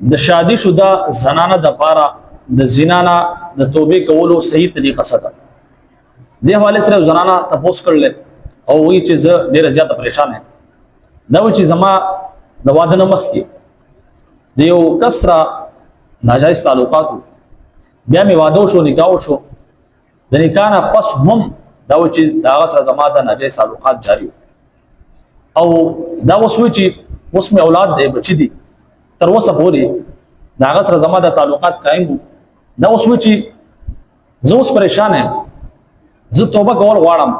د شادي شده زنانه د پاره د زنا نه د توبې کولو صحیح طریقه څه ده؟ دې حواله سره زنانه تپوس کړل او وی چې زه ډیره زیاته پریشان یم. دا و چې زما د واده نه مخکې د یو کس سره ناجایز تعلقات وو، بیا مې واده وشو، نکاح وشو، د نکاح نه پس هم دا و چې د هغه سره زما د ناجایز تعلقات جاري وو، او دا اوس وی چې اوس مې اولاد دی، بچی دي، تر اوسه پورې د هغه سره زما د تعلقات قایم وو. دا اوس وی چې زه اوس پریشان یم، زه توبه کول غواړم،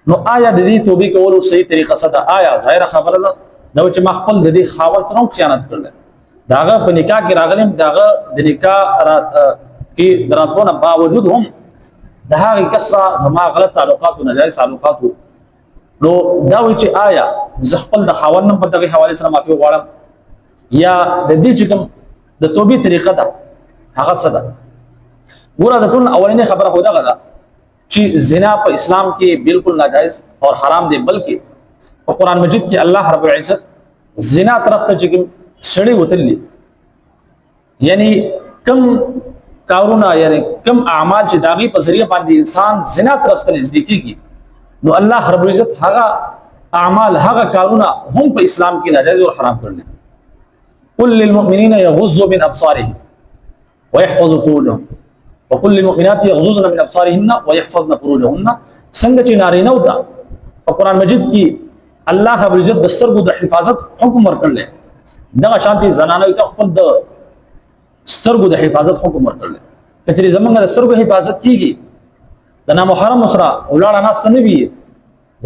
نو آیا د دې توبې کولو صحیح طریقه څه ده؟ آیا ظاهره خبره ده دا چې ما خپل د دې خاوند سره هم خیانت کړل، د هغه په نکاح کې راغلم، د هغه د نکاح کې د راتلو نه باوجود هم د هغې کس سره زما غلط تعلقات او ناجایز تعلقات وو. نو دا وایي چې آیا زه خپل د خاوند هم په دغې حوالې سره معافي وغواړم، یا د دې چې کوم د توبې طریقه ده هغه څه ده؟ ګوره، د ټول اولنۍ خبره خو دغه ده چې زنا په اسلام کې بالکل ناجایز او حرام دی، بلکې په قرآن مجید کې الله رب العزت زنا طرف ته چې کوم سړی وتلی، یعنی کم کارونه، یعنی کم اعمال چې داغي په ذریعہ باندې انسان زنا طرف ته نږدې کیږي، نو الله رب العزت هغه اعمال، هغه کارونه هم په اسلام کې ناجایز او حرام کړل. قل للمؤمنین یغضوا من ابصارهم ويحفظوا فروجهم وقل للمؤمنات يغضضن من ابصارهن ويحفظن فروجهن. څنګه چې نارینه وته په قرآن مجید کې الله رب العزت د سترګو د حفاظت حکم ورکړل، دغه شانتي زنانه ته خپل د سترګو د حفاظت حکم ورکړل. کچري زمونږ د سترګو حفاظت کیږي، د نامحرم سره ولاړه ناسته نه وي،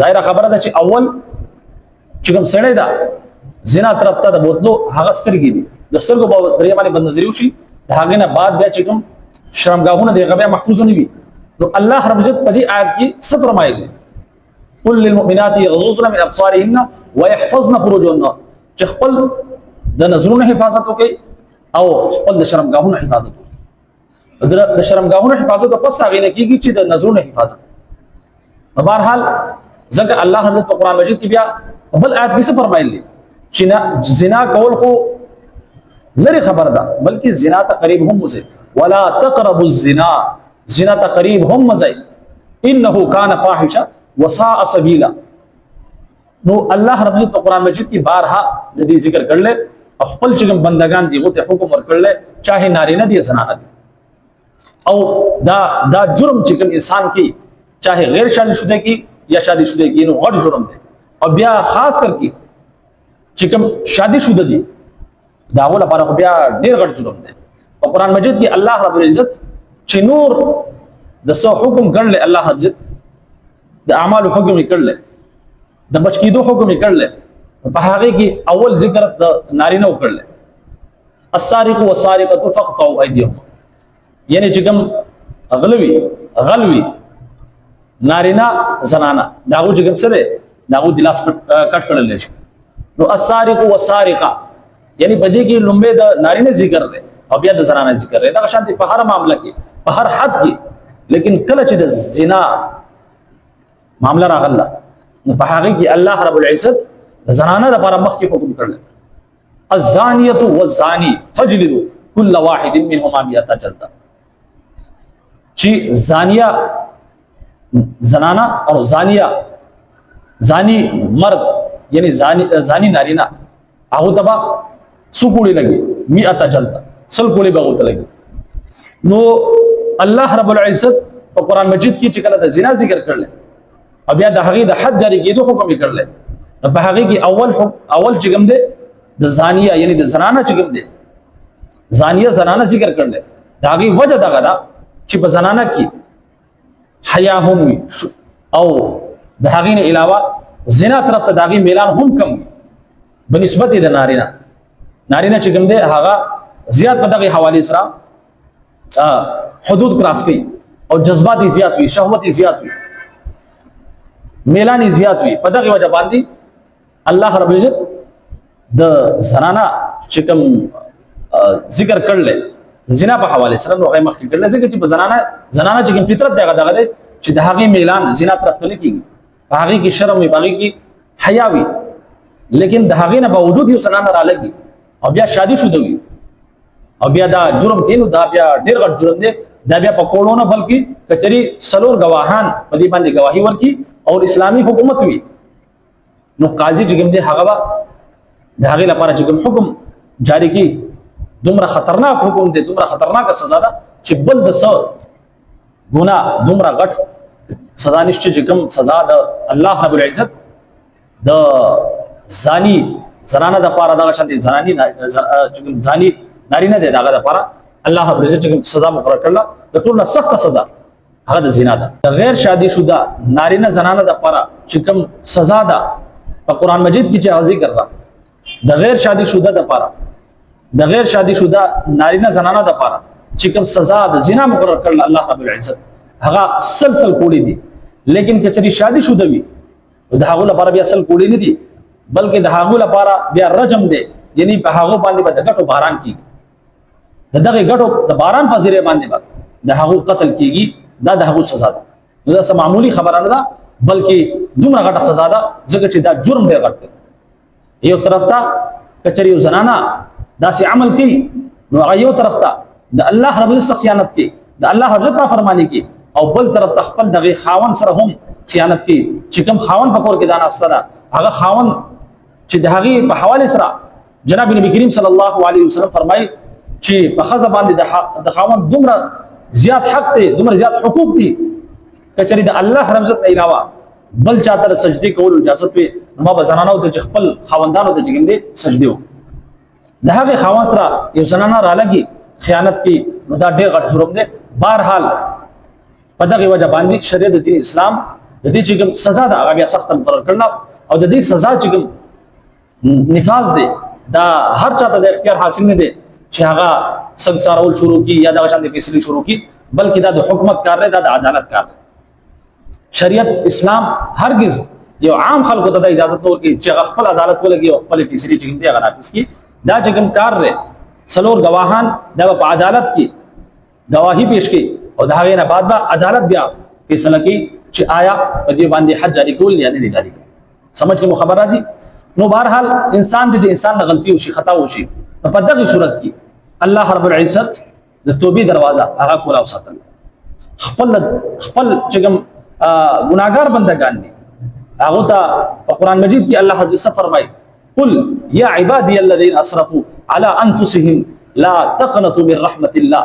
ظاهره خبره ده چې اول چې کوم سړی ده زنا طرف ته د بوتلو هغه سترګې دي، د سترګو په ذریعه باندې بدنظري وشي، د هغې نه بعد بیا چې کوم شرمګاهونه د هغه بیا محفوظ نه وي. نو الله رب العزت په دې آیت کې څه فرمایلی؟ قل للمؤمنات یغضضن من ابصارهن ويحفظن فروجهن، چې خپل د نظرونو حفاظت وکړي او خپل د شرمګاهونو حفاظت وکړي. د شرمګاهونو حفاظت پس هغې نه کېږي چې د نظرونو حفاظت. نو بهرحال ځکه الله حضرت په قرآن مجید کې بیا بل آیت کې څه فرمایلی چې نه زنا کول خو لرې خبره ده، بلکې زنا ته قریب هم مه ځئ، ولا تقربوا الزنا، زنا ته قریب هم مه ځئ، انه کان فاحشه وساء سبیلا. نو الله رب العزت په قرآن مجید کې بارها د دې ذکر کړل او خپل چې کوم بندگان دي هغه ته حکم ورکړل، چاهے نارینه دي زنانه دي، او دا جرم چې کوم انسان کې چاہے غیر شادي شده کی یا شادي شده کی، نو غټ جرم دی. او بیا خاص کر کې چې کوم شادي شده دي دا هغو لپاره خو بیا ډېر غټ جرم دی. په قرآن مجید کې الله رب العزت چې نور د څه حکم کړل، الله رب العزت د اعمالو حکم یې کړل، د بچ کېدو حکم یې کړل، په هغې کې اول ذکر د نارینه وکړل، السارق والسارقة فاقطعوا أيديهما، یعنی چې کوم غلوي غلوي نارینه زنانه د هغو چې کوم څه دی د هغو د لاس کټ کړل شي. نو السارق والسارقة یعنی په دې کې لومړی د نارینه ذکر دی او بیا د زنانه ذکر دی. دغه شان په هر معامله کې، په هر حد کې، لیکن کله چې د زنا معامله راغله نو په هغې کې الله رب العزت د زنانه لپاره مخکې حکم کړل، الزانیة والزانی فاجلدوا كل واحد منهما مئة جلدة، چې زانیه زنانه او زانیه زانی مرد، یعنی زانی نارینه، هغه ته به څو کوړې لګي؟ مئة جلده، 100 کوړې به هغو ته لګي. نو الله رب العزت په قرآن مجید کې چې کله د زنا ذکر کړل او بیا د هغې د حد جاري کېدو حکم یې کړل، نو په هغې کې اول حکم، اول چې کوم دی د زانیه یعنی د زنانه چې کوم دی زانیه زنانه ذکر کړل، د هغې وجه دغه ده چې په زنانه کې حیا هم وي او د هغې نه علاوه زنا طرف ته د هغې میلان هم کم وي بنسبت د نارینه. نارینه چې کوم دی هغه زیات په دغې حوالې سره حدود کراس کوي او جذبات یې زیات وي، شهوت یې زیات وي، میلان یې زیات وي. په دغې وجه باندې الله رب العزت د زنانه چې کوم ذکر کړل زنا په حواله سره، نو هغه مخکې کړل، ځکه چې په زنانه چې کوم فطرت دی هغه دغه دی چې د هغې میلان زنا طرف ته نه کېږي، په هغې کې شرم وي، په هغې کې حیا وي، لیکن د هغې نه باوجود یو زنانه رالګي او بیا شادي شوده وي او بیا دا جرم کوي، نو دا بیا ډیر غټ جرم دی. دا بیا په کوړو نه، بلکې کچري سلور گواهان په دې باندې گواهی ورکي او اسلامي حکومت وي، نو قاضي چې کوم دی هغه به د هغې لپاره چې کوم حکم جاری کی، دومره خطرناک حکم دی، دومره خطرناک سزا ده چې بل د څه ګناه دومره غټ سزا نشته چې کوم سزا د الله رب العزت د زانی زنانه د پاره، دغه شان دي زنانی چې کوم زانی نارینه دی، دغه د پاره الله رب العزت چې کوم سزا مقرر کړله، د ټول نه سخته سزا هغه د زنا ده. د غیر شادي شوده نارینه زنانه د پاره چې کوم سزا ده په قرآن مجید کې چې هغه ذکر ده، د غیر شادي شوده د پاره، د غیر شادي شوده نارینه زنانه د پاره چې کوم سزا د زنا مقرر کړل الله رب العزت، هغه سلسل کوړي دي. لیکن کچري شادي شوده وي، د هغو لپاره بیا سل کوړي نه دي، بلکې د هغو لپاره بیا رجم دی، یعنی په هغو باندې به د ګټو باران کیږي، د دغه ګټو د باران په ذریعه باندې به د هغو قتل کیږي. دا د هغو سزا ده. نو دا څه معمولی خبره نه ده، بلکې دومره غټه سزا ده، ځکه چې دا جرم ډېر غټ دی. یو طرف ته کچري یو زنانه داسې عمل کوي، نو هغه یو طرف ته د الله رب العزت خیانت کوي، د الله رب العزت نافرماني کوي، او بل طرف ته خپل دغه خاوند سره هم خیانت کوي، چې کوم خاوند په کور کې دا ناسته ده. هغه خاوند چې د هغې په حواله سره جناب نبی کریم صلی الله علیه وسلم فرمایي چې په ښځه باندې د خاوند دومره زیات حق دی، دومره زیات حقوق دي، که چېرې د الله رب العزت نه علاوه بل چاته د سجدې کولو اجازه وي، نو ما به زنانو ته چې خپل خاوندانو ته چې کوم دی سجدې وکړي. د هغې خاوند سره یو زنانه رالګي خیانت کوي، نو دا ډېر غټ جرم دی. بهرحال په دغې وجه باندې شریعت د دین اسلام د دې چې کوم سزا ده هغه بیا سخته مقرر کړله، او د دې سزا چې کوم نفاذ دی، دا هر چاته د اختیار حاصل نه دی چې هغه سنګسارول شروع کړي یا دغه شان د فیصلې شروع کړي، بلکې دا د حکومت کار دی، دا د عدالت کار دی. شریعت اسلام هرگز یو عام خلکو ته دا اجازه نه ورکوي چې هغه خپل عدالت ولګي او خپلې فیصلې چې کوم دی هغه نافذ کړي. دا چې کوم کار دی، څلور ګواهان دا به په عدالت کې گواهی پیش کړي، او د هغې نه بعد به عدالت بیا فیصله کوي چې آیا په دې باندې حد جاري کول یا نه جاري کول. سمجھ کې مو خبر راځي؟ نو بهرحال انسان دې د انسان نه غلطي وشي، خطا وشي، نو په دغه صورت کې الله رب العزت د توبې دروازه هغه کولا وساتل. خپل خپل چې کوم ګناګار بندگان دي، هغه ته په قرآن مجید کې الله رب العزت فرمایي: قل يا عبادي الذين اسرفوا على انفسهم لا تقنطوا من رحمة الله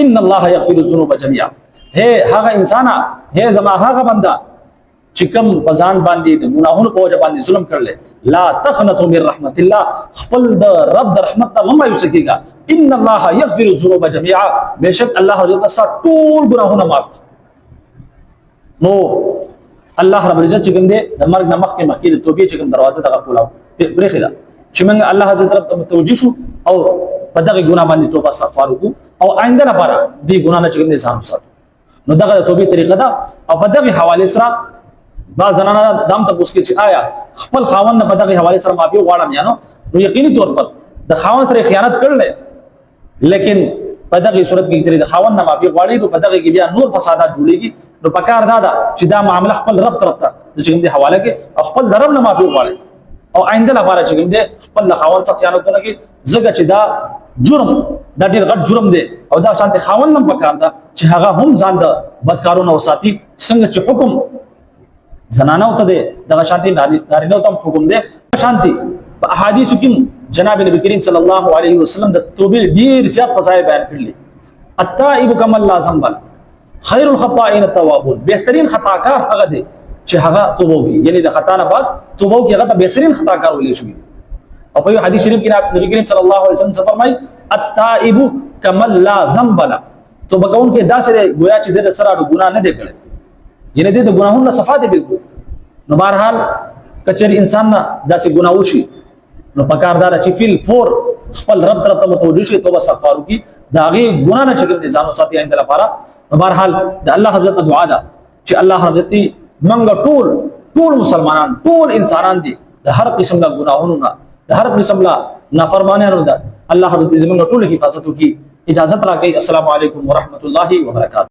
ان الله يغفر الذنوب جميعا. هي هغه انسانا، هي زما هغه بنده چې کوم په ځان باندې د ګناهونو په وجه باندې ظلم کړل، لا تقنطوا من رحمت الله، خپل د رب د رحمت نه مه مایوسه کېږه. ان الله يغفر الذنوب جميعا، بېشک الله رب العزت ټول ګناهونه معاف کړي. نو الله رب العزت چې کوم دی د مرګ نه مخکې مخکې د توبې چې کوم دروازه دغه کولاو پرېښې ده، چې موږ الله دې طرف ته متوجه شو او په دغه ګناه باندې توبه استغفار وکړو، او آینده لپاره دې ګناه نه چې کوم دی ځان وساتو. نو دغه د توبې طریقه ده. او په دغه حواله سره با زنانه دام تپوس کوي چې آیا خپل خاوند نه په دغه حواله سره معافي غواړم یا نو؟ نو یقیني طور پر د خاوند سره خیانت کړل، لیکن په دغه صورت کې چې د خاوند نه معافي غواړي، نو په دغه کې بیا نور فسادات جوړیږي. نو په کار دا ده چې دا معامله خپل رب طرف ته چې کوم دی حواله کې، او خپل د رب نه معافي غواړي، او آینده لپاره چې کوم دی خپل له خاوند څخه خیانت نه کوي، ځکه چې دا جرم دا ډېر غټ جرم دی. او دا شانتې خاوند هم پکار ده چې هغه هم ځان د بدکارونو وساتي. څنګه چې حکم زنانو ته دی، دغه شانتې نارینه ته هم حکم دی. شانتې په احادیثو کې جناب نبی کریم صلی الله علیه وسلم د توبې ډېر زیات فضایل بیان کړل. التائب کما لا ذنب له، خیر الخطائین التوابون، بهترین خطاکار هغه دی چې هغه توبه وکړي، یعنی د خطا نه بعد توبه وکړي، هغه ته بهترین خطاکار ویل شوی. او په یو حدیث شریف کې نبی کریم صلی الله علیه وسلم فرمایي: التائب کما لا ذنب له، توبه کوونکی داسې دی ګویا چې د سره د ګناه نه دی کړی، یعنی د ګناهونو نه صفا دی بالکل. نو بهرحال کچېرې انسان نه داسې ګناه وشي، نو پکار دا ده چې فل فور خپل رب طرف ته متوجه شي، توبه استغفار وکړي، د هغې ګناه نه چې کوم دی ځان وساتي آینده لپاره. نو بهرحال د الله حضرت دعا ده چې الله حضرت موږ ټول مسلمانان، ټول انسانان دي د هر قسم له ګناهونو نه، د هر قسم له نافرمانیانو نه الله حضرت زموږ ټول حفاظت وکړي. اجازت راکړئ. السلام علیکم ورحمت الله وبرکاته.